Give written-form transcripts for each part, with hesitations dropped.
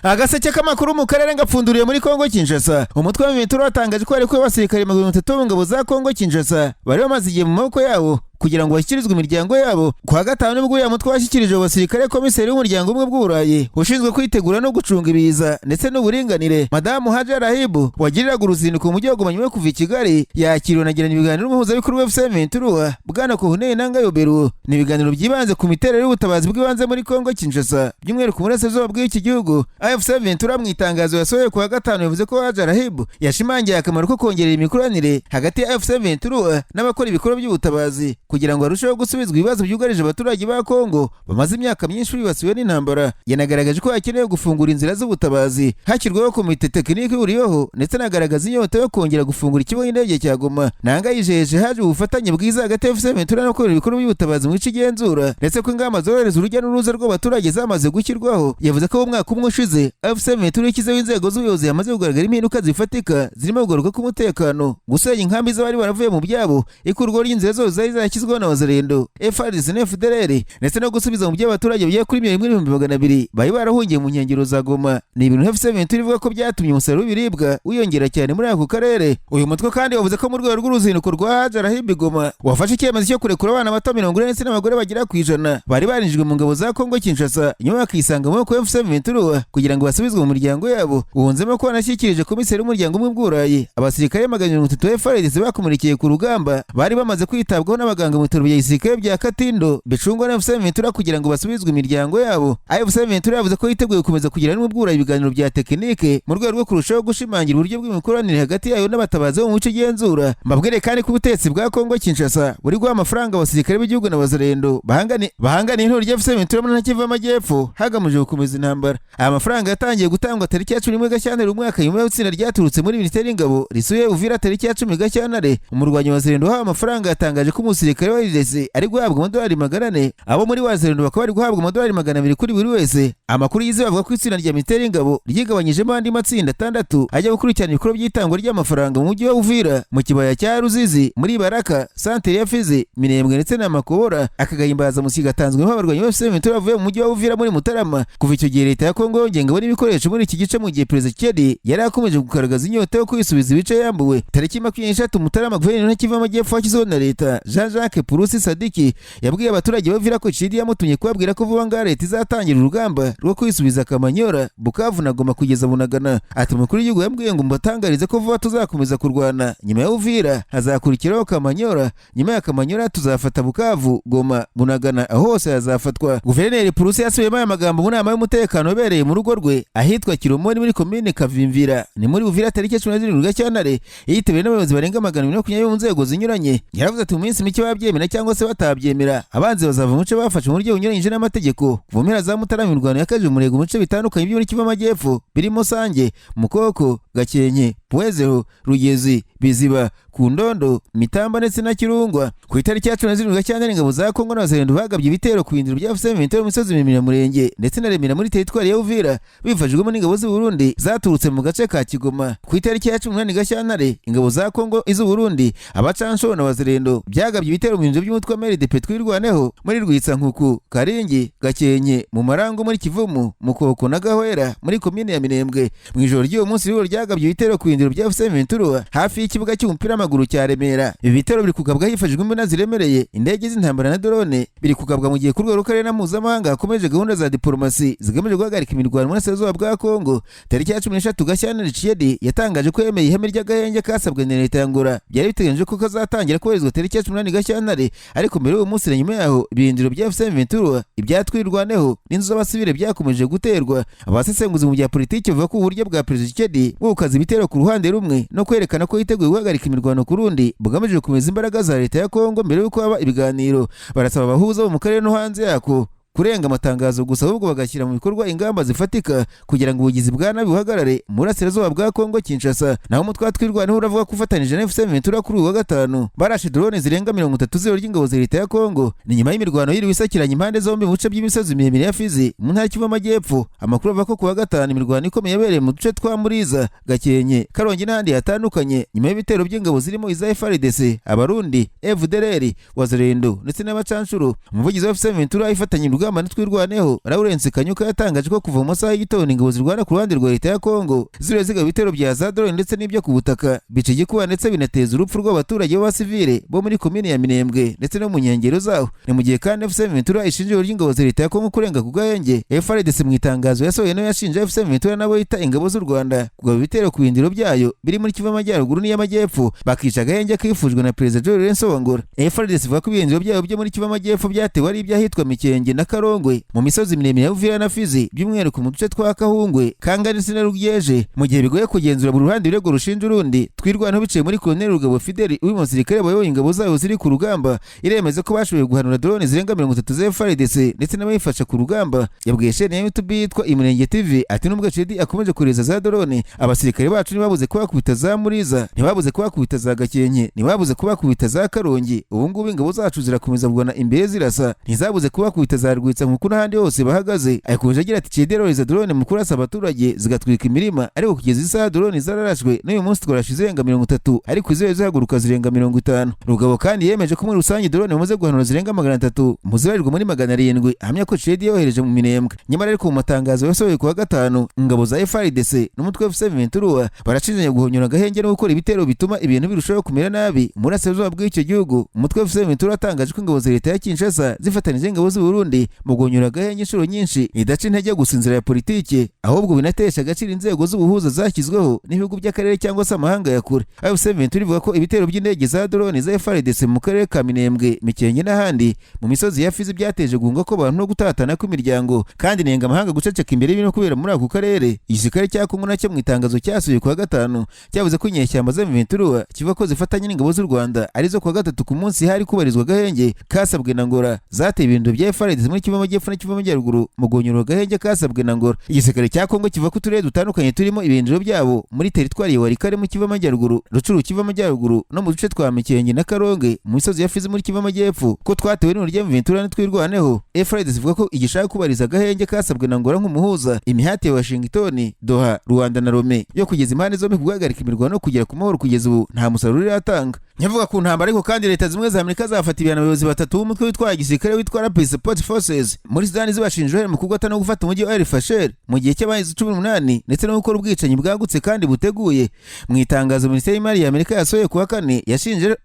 Agaseke k'amakuru mu karere ngapfunduriye muri Kongo Kinshasa. Umutwe wa M23 watangaje ko harekuwe abasirikare 30 mu ngabo za Kongo Kinshasa bari bamaze igihe mu maboko yabo kugira ngo bashyikirizwe imiryango yabo. Ku wa gatanu nibwo uriya mutwe washyikirije abo basirikare komiseri w'umuryango umwe bw'Uburayi ushinzwe kwitegura no gucunga ibiza ndetse n'uburinganire, Madamu Haja Rahibu, wagiriraga uruzinduko mu mujyi wa Goma nyuma yo kuva i Kigali. Yakiriwe anagirana ibiganiro n'umuhuzabikorwa wa AFC M23, Bwana Corneille Nangaa Yobeluo. Ni ibiganiro byibanze ku miterere y'ubutabazi bw'ibanze muri Kongo Kinshasa, by'umwihariko mu burasirazuba bw'iki gihugu. AFC M23 mu itangazo yasohoye ku wa gatanu yavuze ko Haja Rahibu yashimangiye akamaro ko kongerera imikoranire hagati ya AFC M23 n'abakora ibikorwa by'ubutabazi kugira ngo barusheho gusubizwa ibibazo byugarije abaturage ba Kongo bamaze imyaka myinshi bibasiwe n'intambara. Yanagaragaje ko hakenewe gufungura inzira z'ubutabazi, hashyirwaho komite tekinike ihuriweho, ndetse anagaragaza inyota yo kongera gufungura ikibuga cy'indege cya Goma. Nangaa yijeje haje ubufatanye bwiza hagati ya AFC M23 no gukora ibikorwa by'ubutabazi mu bice igenzura, ndetse ko ingamba zorohereza urujya n'uruza rw'abaturage zamaze gushyirwaho. Yavuze ko mu mwaka umwe ushize AFC M23 ishyizeho inzego z'ubuyobozi hamaze kugaragara impinduka zifatika, zirimo kugaruka k'umutekano, gusenya inkambi z'abari baravuye mu byabo, ikurwaho ry'inzira zose zari zarashyizweho na Wazalendo, FARDC na FDLR, ndetse no gusubiza mu by'abaturage bagera kuri 1,200,000 bari barahungiye mu nkengero za Goma. Ni ibintu AFC M23 ivuga ko byatumye umusaruro w'ibiribwa wiyongera cyane muri ako karere. Uyu mutwe kandi wavuze ko mu rwego rw'uruzinduko rwa Haja Rahib Goma wafashe icyemezo cyo kurekura abana bato 40 ndetse n'abagore bagera ku 100 bari barinjijwe mu ngabo za Kongo Kinshasa, nyuma bakisanga mu maboko ya AFC M23 kugira ngo basubizwe mu miryango yabo. Wunzemo ko wanashyikirije komiseri w'umuryango umwe bw'Uburayi abasirikare 330 FARDC bakomerekeye ku rugamba bari bamaze kwitabwaho n'abaganga mu bitaro bya gisirikare bya Katindo bicungwa na AFC M23 kugira ngo basubizwe imiryango yabo. AFC M23 yavuze ko yiteguye gukomeza kugirana n'ubwurayi ibiganiro bya tekinike mu rwego rwo kurushaho gushimangira uburyo bw'imikoranire hagati yayo n'abatabazi bo mu bice igenzura. Mbabwire kandi ko ubutegetsi bwa Kongo Kinshasa buri guha amafaranga abasirikare b'igihugu na Wazalendo bahangane inturo rya AFC M23 muri Kivu y'Amajyepfo hagamijwe gukomeza intambara. Aya mafaranga yatangiye gutangwa tariki ya 11 Gashyantare umwaka, nyuma y'itsinda ryaturutse muri Minisiteri y'Ingabo risuye Uvira tariki ya 10 Gashyantare. Umurwanyi wa Wazalendo uhawe amafaranga yatangaje ko umusirikare wa FARDC ari guhabwa amadolari 400, abo muri Wazalendo bakaba bari guhabwa amadolari 200 kuri buri wese. Amakuru yizewe avuga ko itsinda rya Minisiteri y'Ingabo ryigabanyijemo andi matsinda atandatu ajya gukurikirana ibikorwa by'itangwa ry'amafaranga mu mujyi wa Uvira, mu kibaya cya Ruzizi, muri Baraka, santere ya Fizi, Minembwe ndetse na Makobora. Akagahimbaza musyi gatanzwemo abarwanyi ba AFC M23 bavuye mu mujyi wa Uvira muri Mutarama. Kuva icyo gihe leta ya Kongo yongeye ingabo n'ibikoresho muri iki gice, mu gihe Perezida Tshisekedi yari akomeje kugaragaza inyota yo kwisubiza ibice yambuwe. Tariki 23 Mutarama, guverineri wa Kivu y'Amajyepfo washyizweho na leta, Jean Jacques Purusi Sadiki, yabwiye abaturage b'Uvira ko Tshisekedi yamutumye kubabwira ko vuba ngaha leta izatangira urugamba rwo kwisubiza Kamanyora, Bukavu na Goma kugeza Bunagana. Ati: "Umukuru w'igihugu yambwiye ngo mbatangarize ko vuba tuzakomeza kurwana. Nyuma ya Uvira hazakurikiraho Kamanyora, nyuma ya Kamanyora tuzafata Bukavu, Goma, Bunagana, aho hose hazafatwa." Guverineri Purusi yasubiyemo aya magambo mu nama y'umutekano wabereye mu rugo rwe ahitwa Kiromoni muri komine Kavimvira, ni muri Uvira, tariki 17 Gashyantare, yitabiriwe n'abayobozi barenga 220 mu nzego zinyuranye. Yaravuze ati: "Mu minsi mike, babyemera cyangwa se batabyemera, abanzi bazava mu bice bafashe mu buryo bunyuranyije n'amategeko." Kuva mu mpera za Mutarama imirwano yakaje umurego mu bice bitandukanye byo muri Kivu y'Amajyepfo, birimo Sange, Mukoko, Gakenke, Puwezero, Rugezi, Biziba, Kundondo, Mitamba ndetse na Kirungwa. Ku itariki ya 17 Gashyantare, ingabo za Kongo n'Abazalendo bagabye ibitero ku birindiro bya AFC M23 mu misozi miremire ya Murenge ndetse na Remera muri teritwari ya Uvira, bifashijwemo n'ingabo z'u Burundi zaturutse mu gace ka Kigoma. Ku itariki ya 18 Gashyantare, ingabo za Kongo, iz'u Burundi, abacanshuro na Wazalendo byagabye ibitero mu birindiro by'umutwe wa MRDP Twirwaneho muri Rwitsankuku, Karingi, Gakenke, mu Marango muri Kivumu, Mukoko na Gahwera muri komine ya Minembwe. Mu ijoro ry'uwo munsi rero ryagabye ibitero ku birindiro bya AFC M23 hafi y'ikibuga cy'umupira w'amaguru cya Remera. Ibi bitero biri kugabwa hifashishijwe imbunda ziremereye, indege z'intambara na drone. Biri kugabwa mu gihe ku rwego rw'akarere na mpuzamahanga hakomeje gahunda za diplomasi zigamije guhagarika imirwano mu burasirazuba bwa Kongo. Tariki ya 13 Gashyantare, Tshisekedi yatangaje ko yemeye ihame ry'agahenge kasabwe na leta ya Angola. Byari biteganyijwe ko kazatangira kubahirizwa tariki ya 18 Gashyantare, ariko mbere y'uwo munsi na nyuma yaho ibirindiro bya AFC M23, ibya Twirwaneho n'inzu z'abasivile byakomeje guterwa. Abasesenguzi mu bya politiki bavuga ko uburyo bwa Perezida Tshisekedi bwo gukaza ibitero ku ruhande rumwe no kwerekana ko yiteguye guhagarika imirwano ku rundi bugamije gukomeza imbaraga za leta ya Kongo mbere y'uko haba ibiganiro. Barasaba abahuza bo mu karere no hanze yako kurenga amatangazo gusa, ahubwo bagashyira mu bikorwa ingamba zifatika kugira ngo ubugizi bwa nabi buhagarare mu burasirazuba bwa Kongo Kinshasa. Naho umutwe wa Twirwaneho uravuga ko ufatanije na AFC M23 kuri uyu wa gatanu barashe drone zirenga 30 z'ihuriro ry'ingabo za leta ya Kongo. Ni nyuma y'imirwano yiriwe isakiranye impande zombi mu bice by'imisozi miremire ya Fizi mu ntara y'Kivu y'Amajyepfo. Amakuru avuga ko ku wa gatanu imirwano ikomeye yabereye mu duce twa Muriza, Gakenke, Karongi n'ahandi hatandukanye, nyuma y'ibitero by'ingabo zirimo iza FARDC, Abarundi, FDLR, Wazalendo ndetse n'abacanshuro. Umuvugizi wa AFC M23 ifatanya urugamba rugamba nitwirwaneho, Lawrence Kanyuka, yatangaje ko kuva mu masaha y'igitondo ingabo zirwana ku ruhande rwa leta ya Kongo ziriwe zigaba ibitero bya za drone ndetse n'ibyo ku butaka, bica igikuba ndetse binateza urupfu rw'abaturage b'abasivile bo muri komini ya Minembwe ndetse no mu nkengero zaho. Ni mu gihe kandi AFC M23 ishinja uburyo ingabo za leta ya Kongo kurenga ku gahenge. FARDC mu itangazo yasohoye nayo yashinje AFC M23 nabo yita ingabo z'u Rwanda kugaba ibitero ku birindiro byayo biri muri Kivu Amajyaruguru n'iy'Amajyepfo, bakica agahenge kifujwe na Perezida João Lourenço wa Angola. FARDC ivuga ko ibirindiro byayo byo muri Kivu Amajyepfo byatewe ari iby'ahitwa Mikenge na Karongwe mu misozi miremire ya Uvira na Fizi, by'umwihariko mu duce twa Kahungwe, Kanga ndetse na Rugyeje. Mu gihe bigoye kugenzura buri ruhande ibirego rushinja urundi, Twirwaneho biciye muri Colonel Rugabo Fideli, uyu musirikare wayoboye ingabo zayo ziri ku rugamba, iremeza ko bashoboye guhanura drone zirenga 30 za FARDC ndetse n'abayifasha ku rugamba. Yabwiye chaîne ya YouTube yitwa Imurenge TV ati: "Nubwo Chedi akomeje kohereza za drone, abasirikare bacu ntibabuze kubakubita za Muriza, ntibabuze kubakubita za Gakenke, ntibabuze kubakubita za Karongi. Ubu ngubu ingabo zacu zirakomeza kugana imbere zirasa, ntizabuze kubakubita za Rwitsa nkuko n'ahandi hose bahagaze." Akomeje agira ati: "Chedi yohereza drone mu kurasa abaturage, zigatwika imirima, ariko kugeza isaha drone zararashwe n'uyu munsi twarashe izirenga 30, ariko izibe zihaguruka zirenga 50." Rugabo kandi yemeje ko muri rusange drone bamaze guhanura zirenga 300 mu zibarirwa muri 700 ahamya ko Chedi yohereje mu Minembwe. Nyamara ariko mu matangazo yasohoye kuwa gatanu, ingabo za FARDC n'umutwe wa AFC M23 barashinjanya guhonyora agahenge no gukora ibitero bituma ibintu birushaho kumera nabi mu burasirazuba bw'icyo gihugu. Umutwe wa AFC M23 watangaje ko ingabo za leta ya Kinshasa zifatanije ingabo z'u Burundi mu guhonyora agahenge inshuro nyinshi idaca intege gusa inzira ya politiki, ahubwo binatesha agaciro inzego z'ubuhuza zashyizweho n'ibihugu by'akarere cyangwa se amahanga ya kure. AFC M23 ivuga ko ibitero by'indege za drone za FARDC mu karere ka Minembwe, Mikenke n'ahandi mu misozi ya Fizi byateje guhunga kw'abantu no gutatana kw'imiryango, kandi nenga amahanga guceceka imbere y'ibirimo kubera muri ako karere. Igisirikare cya Kongo nacyo mu itangazo cyasuye kuwa gatanu cyavuze ko inyeshyamba za M23 kivuga ko zifatanya n'ingabo z'u Rwanda arizo kuwa gatatu ku munsi hari kubarizwa agahenge kasabwe na Angola zateye ibintu bya FARDC muri Kivu Amajyepfo na Kivu Amajyaruguru mu guhonyora agahenge kasabwe na Angola. Igisirikare cya Kongo kivuga ko uturere dutandukanye turimo ibirindiro byabo muri teritwari ya Walikale mu Kivu Amajyaruguru, Rutshuru Kivu Amajyaruguru no mu duce twa Mikenke na Karonge mu misozi ya Fizi muri Kivu Amajyepfo ko twatewe n'uburyo M23 n'Twirwaneho. FARDC ivuga ko igishaka kubariza agahenge kasabwe na Angola nk'umuhuza. Imihati ya Washington, Doha, Rwanda na Lome yo kugeza impande zombi guhagarika imirwano no kugera ku mahoro kugeza ubu nta musaruro iratanga. Nyavuga ku ntambara ariko kandi, leta zimwe za Amerika zafata ibihano abayobozi batatu b'umutwe witwaye gisirikare witwa Rapid Support Forces muri Sudani, zibashinja uruhare mu kugota no gufata umujyi wa El Fasher mu gihe cy'amezi 18 ndetse no gukora ubwicanyi bwagutse kandi buteguye. Mu itangazo Minisiteri y'Imari ya Amerika yasohoye kuwa kane,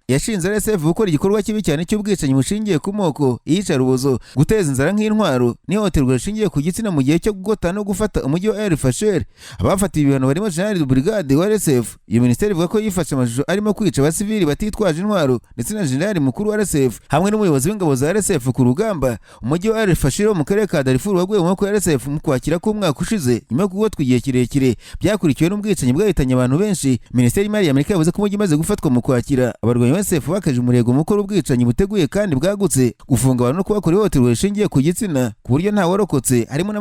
yashinze RSF gukora igikorwa kibi cyane cy'ubwicanyi bushingiye ku moko, iyicarubozo, guteza inzara nk'intwaro n'ihohoterwa rishingiye ku gitsina mu gihe cyo kugota no gufata umujyi wa El Fasher. Abafatiwe ibihano barimo General de Brigade wa RSF, iyo minisiteri ivuga ko yifashe amashusho arimo kwica abasivili batitwaje intwaro, ndetse na General mukuru wa RSF hamwe n'umuyobozi w'ingabo za RSF ku rugamba. Umujyi wa El Fasher wo mu karere ka Darfur waguye mu maboko ya RSF mu kwakira k'umwaka ushize nyuma yo kugotwa igihe kirekire byakurikiwe n'ubwicanyi bwahitanye abantu benshi. Minisiteri y'Imari ya Amerika yavuze ko umujyi umaze gufatwa mu kwakira, abarwanyi ba RSF bakaje umurego mu gukora ubwicanyi buteguye kandi bwagutse, gufunga abantu no kubakora ihohoterwa rishingiye ku gitsina, ku buryo nta warokotse, harimo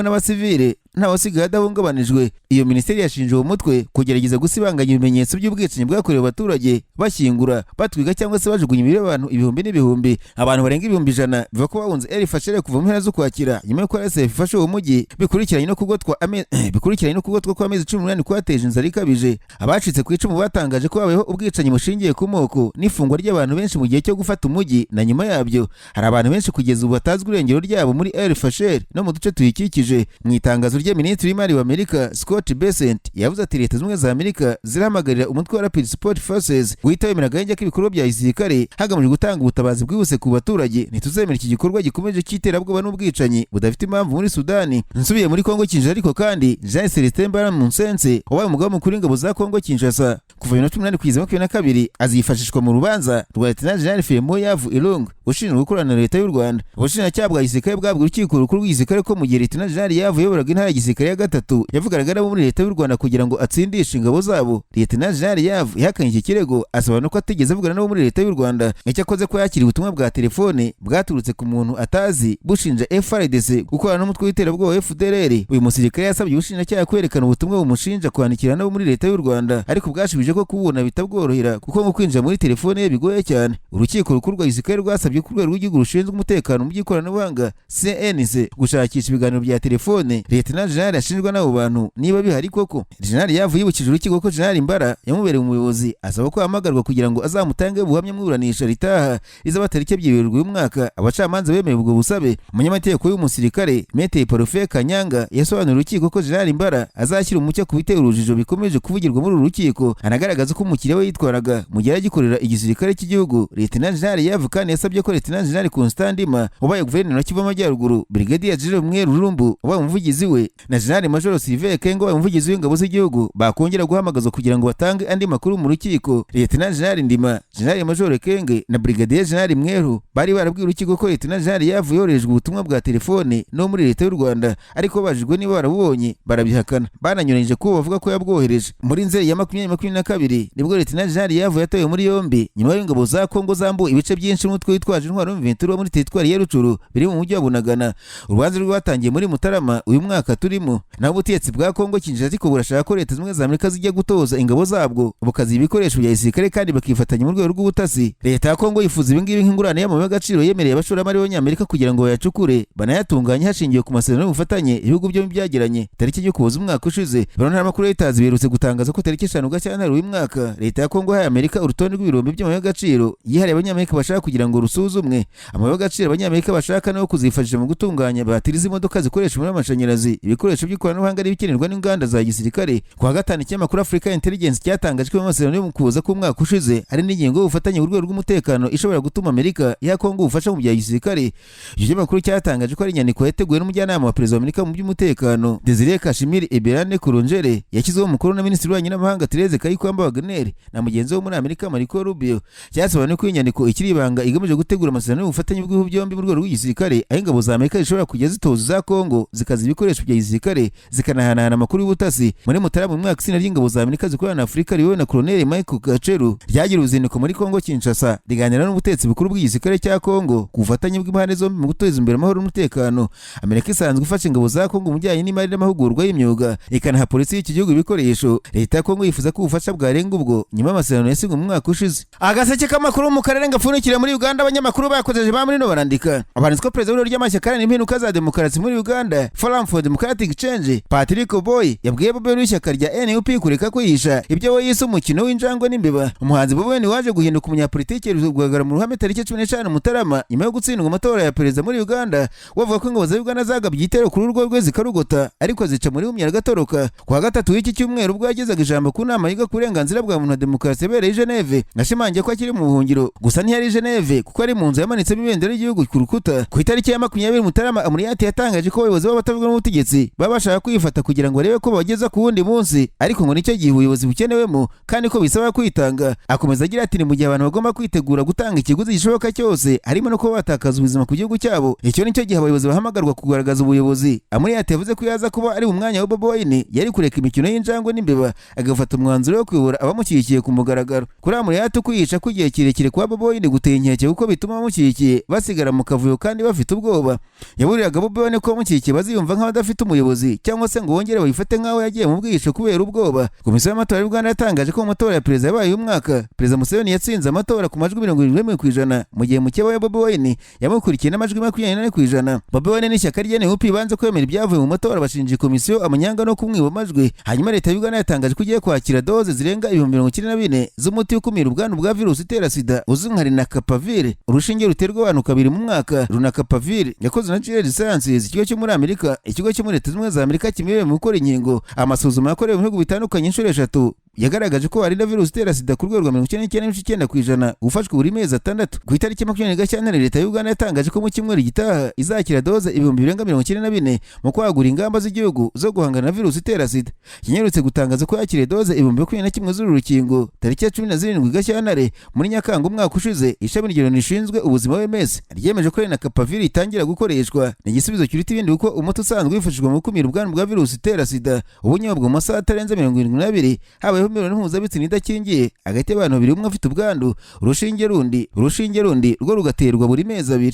n'abasivile, nta wasigaye adahungabanijwe. Iyo minisiteri yashinje uwo mutwe kugerageza gusibanganya ibimenyetso by'ubwicanyi bwakorewe abaturage, bashyingura, batwiga cyangwa se bajugunya imibiri y'abantu ibihumbi n'ibihumbi. Abantu barenga 100,000 biva ko bahunze El Fasher kuva mu mpera z'ukwakira nyuma y'uko RSF ifashe uwo mujyi, bikurikiranye no kugotwa kw'amezi 18 kwateje inzara ikabije. Abacitse ku icumu batangaje ko habayeho ubwicanyi bushingiye ku moko n'ifungwa ry'abantu benshi mu gihe cyo gufata umujyi na nyuma yabyo. Hari abantu benshi kugeza ubu batazwi irengero ryabo muri El Fasher no mu duce tuyikikije. Mu itangazo rye, Minisitiri w'Imari wa Amerika Scott Bessent yavuze ati: "Leta Zunze Ubumwe za Amerika zirahamagarira umutwe wa Rapid Support Forces guhita wemera agahenge k'ibikorwa bya gisirikare hagamijwe gutanga ubutabazi bwihuse ku baturage. Ntituzemera iki gikorwa gikomeje cy'iterabwoba n'ubwicanyi budafite impamvu muri Sudani." Nsubiye muri Kongo Kinshasa ariko kandi, Jean Celestin Mbala Munsense wabaye umugaba mukuru w'ingabo za Kongo Kinshasa kuva 2018 kugeza 22 azifashishwa mu rubanza rwa Lieutenant General Philemon Yavu Ilunga ushinzwe gukorana na leta y'u Rwanda. Ubushinjacyaha bwa gisirikare bwabwiye urukiko rukuru rw'igisirikare ko mu gihe Lieutenant General Yavu yayoboraga intara ya gisirikare ya gatatu, yavuganaga nabo muri leta y'u Rwanda kugira ngo atsindishe ingabo zabo. Lieutenant General Yavu yahakanye iki kirego, asobanura ko atigeze avugana nabo muri leta y'u Rwanda, icyakoze ko yakiriye ubutumwa bwa telefone bwaturutse ku muntu atazi bushinja FARDC gukorana n'umutwe w'iterabwoba wa FDLR. Uyu musirikare yasabye ubushinjacyaha kwerekana ubutumwa bumushinja kwandikira nabo muri leta y'u Rwanda, ariko bwashubije yasubije ko kububona bitabworohera kuko ngo kwinjira muri telefone ye bigoye cyane. Urukiko rukuru rwa gisirikare rwasabye ko urwego rw'igihugu rushinzwe umutekano mu by'ikoranabuhanga CNC gushakisha ibiganiro bya telefone Lieutenant General ashinjwa n'abo bantu niba bihari koko. General Yavu yibukije urukiko ko General Mbara yamubereye umuyobozi, asaba ko ahamagarwa kugira ngo azamutange ubuhamya mu iburanisha ritaha rizaba tariki 2 Werurwe uyu mwaka. Abacamanza bemeye ubwo busabe. Umunyamategeko w'umusirikare Maître Parfait Kanyanga yasobanuriye urukiko ko General Mbara azashyira umucyo ku bitera urujijo bikomeje kuvugirwa muri uru rukiko, anagaragaza ko umukiriya we yitwaraga mu gihe agikorera igisirikare cy'igihugu. Lieutenant General Yavu kandi yasabye ko Lieutenant General Constant Ndima wabaye guverineri wa Kivu y'Amajyaruguru, Brigadier General Mweru Rurumbu wabaye umuvugizi we na General Major Sylvain Kengo wabaye umuvugizi w'ingabo z'igihugu bakongera guhamagazwa kugira ngo batange andi makuru mu rukiko. Lieutenant General Ndima, General Major Kenge na Brigadier General Mweru bari barabwiye urukiko ko Lieutenant General Yavu yoherejwe ubutumwa bwa telefone no muri leta y'u Rwanda, ariko babajijwe niba barabubonye barabihakana, bananyuranyije kubo bavuga ko yabwohereje. Muri Nzeri ya 2022 nibwo Lieutenant General Yavu yatawe muri yombi nyuma y'ingabo za Kongo zambuye ibice byinshi n'umutwe witwaje intwaro M23 wo muri teritwari ya Rutshuru biri mu mujyi wa Bunagana. Urubanza rwatangiye muri Mutarama uyu mwaka turimo. Naho ubutegetsi bwa Kongo Kinshasa ariko burashaka ko Leta Zunze Ubumwe za Amerika zijya gutoza ingabo zabwo, bukaziha ibikoresho bya gisirikare kandi bakifatanya mu rwego rw'ubutasi. Leta ya Kongo yifuza ibingibi nk'ingurane y'amabuye y'agaciro yemereye abashoramari b'Abanyamerika kugira ngo bayacukure banayatunganye hashingiwe ku masezerano y'ubufatanye ibihugu byombi byagiranye tariki y'Ukuboza umwaka ushize. Biro ntaramakuru Reuters biherutse gutangaza ko tariki 5 Gashyantare uyu mwaka leta ya Kongo yahaye Amerika urutonde rw'ibirombe by'amabuye y'agaciro yihariye Abanyamerika bashaka kugira ngo rusuzumwe. Amabuye y'agaciro Abanyamerika bashaka no kuzifashisha mu gutunganya batiri z'imodoka zikoresha umuriro w'amashanyarazi, ibikoresho by'ikoranabuhanga n'ibikenerwa n'inganda za gisirikare. Ku wa gatanu ikinyamakuru Africa Intelligence cyatangaje ko mu masezerano yo mu Kuboza k'umwaka ushize hari n'ingingo y'ubufatanye mu rwego rw'umutekano ishobora gutuma Amerika iha Kongo ubufasha mu bya gisirikare. Icyo kinyamakuru cyatangaje ko ari inyandiko yateguwe n'umujyanama wa perezida wa Amerika mu by'umutekano Desire Kashimir Eberane Kurungere, yashyizweho umukono na minisitiri w'ububanyi n'amahanga Therese Kayikwamba Wagner na mugenzi we wo muri Amerika Marco Rubio. Cyasobanuye ko iyi nyandiko ikiri ibanga igamije gutegura amasezerano y'ubufatanye bw'ibihugu byombi mu rwego rw'igisirikare, aho ingabo za Amerika zishobora kujya zitoza za Kongo zikaziha ibikoresho bya gisirikare, zikanahanahana amakuru y'ubutasi. Muri Mutarama mu mwaka itsinda ry'ingabo za Amerika zikorana na Afurika riyobowe na Colonel Michael Gacheru ryagira uruzinduko muri Kongo Kinshasa, riganira n'ubutegetsi bukuru bw'igisirikare cya Kongo ku bufatanye bw'impande zombi mu guteza imbere amahoro n'umutekano. Amerika isanzwe ifasha ingabo za Kongo mu bijyanye n'imari n'amahugurwa y'imyuga, ikanaha polisi y'iki gihugu ibikoresho. Leta ya Kongo yifuza ko ubufasha bwarenga ubwo nyuma y'amasezerano yasinywe mu mwaka ushize. Agaseke k'amakuru mu karere gapfundikira muri Uganda, abanyamakuru bakozeje ba muri no barandika abanditse ko perezida w'ihuriro ry'amashyaka aharanira impinduka za demokarasi muri Uganda, Forum for Democratic Change, Patrick Oboi, yabwiye Bobi w'ishyaka rya NUP kureka kwihisha ibyo we yise umukino w'injangwe n'imbeba. Umuhanzi Bobi Wine waje guhinduka umunyapolitiki rugaragara mu ruhame tariki 15 Mutarama nyuma yo gutsindwa amatora ya perezida muri Uganda, bavuga ko ingabo za Uganda zagabye igitero kuri urwo rwe zikarugota ariko zica muri humya agatoroka. Ku wa gatatu w'iki cyumweru ubwo yagezaga ijambo ku nama yiga ku burenganzira bwa muntu na demokarasi yabereye i Geneve, ashimangiye ko akiri mu buhungiro, gusa ntiyari i Geneve kuko ari mu nzu yamanitsemo ibendera ry'igihugu ku rukuta. Ku itariki ya 20 Mutarama, Amuriat yatangaje ko abayobozi b'abatavuga n'ubutegetsi baba bashaka kwifata kugira ngo barebe ko babageza ku wundi munsi, ariko ngo nicyo gihe ubuyobozi bukenewemo kandi ko bisaba kwitanga. Akomeza agira ati: "Ni mu gihe abantu bagomba kwitegura gutanga ikiguzi gishoboka cyose, harimo no kuba batakaza ubuzima ku gihugu cyabo. Icyo nicyo gihe abayobozi bahamagarwa kugaragaza ubuyobozi." Amuriat yavuze ko yaza kuba ari mu mwanya wa Bobi Wine yari kureka imikino y'injangwe n'imbeba, agafata umwanzuro wo kuyobora abamushyigikiye ku mugaragaro. Kuri Amuriat, kwihisha kw'igihe kirekire kwa Bobi Wine guteye inkeke kuko bituma abamushyigikiye basigara mu kavuyo kandi bafite ubwoba. Yaburiraga Bobi Wine ko abamushyigikiye baziyumva nk'abadafite umuyobozi cyangwa se ngo bongere babifate nk'aho yagiye mu bwihisho kubera ubwoba. Komisiyo y'amatora y'u Uganda yatangaje ko mu matora ya perezida yabaye uyu mwaka, Perezida Museveni yatsinze amatora ku majwi 71%, mu gihe mukeba wa Bobi Wine yamukurikiye n'amajwi 24%. Bobi Wine n'ishyaka rye NUP banze kwemera ibyavuye mu matora, bashinja komisiyo amanyanga no kumwiba amajwi. Hanyuma leta y'u Uganda yatangaje ko igiye kwakira doze zirenga 94,000 z'umuti ukumira ubwandu bwa virusi itera sida uzwi nka lenacapavir, urushinge ruterwa abantu kabiri mu mwaka. Lenacapavir yakozwe na Gilead Sciences, ikigo cyo muri Amerika, ikigo cyo muri Leta Zunze Ubumwe za Amerika kimerewe mu gukora inkingo. Amasuzuma yakorewe mu bihugu bitandukanye inshuro eshatu yagaragaje ko warinda virusi itera sida ku rwego rwa 99.9% ufashwe buri mezi 6. Ku itariki 20 Gashyantare leta y'u Uganda yatangaje ko mu cyumweru gitaha izakira doze ibihumbi birenga 94 mu kwagura ingamba z'igihugu zo guhangana na virusi itera sida. Kinyarutse gutangaza ko yakiriye doze 21,000 z'uru rukingo tariki ya 17 Gashyantare. Muri Nyakanga umwaka ushize ishami rya Loni rishinzwe ubuzima OMS ryemeje ko lenacapavir itangira gukoreshwa. Ni igisubizo kiruta ibindi kuko umuti usanzwe wifashishwa mu gukumira ubwandu bwa virusi itera sida ubunyobwa mu masaha atarenze 72 habayeho imibonano mpuzabitsina idakingiye hagati y'abantu babiri, umwe afite ubwandu. Urushinge rundi rwo rugaterwa buri mezi 2.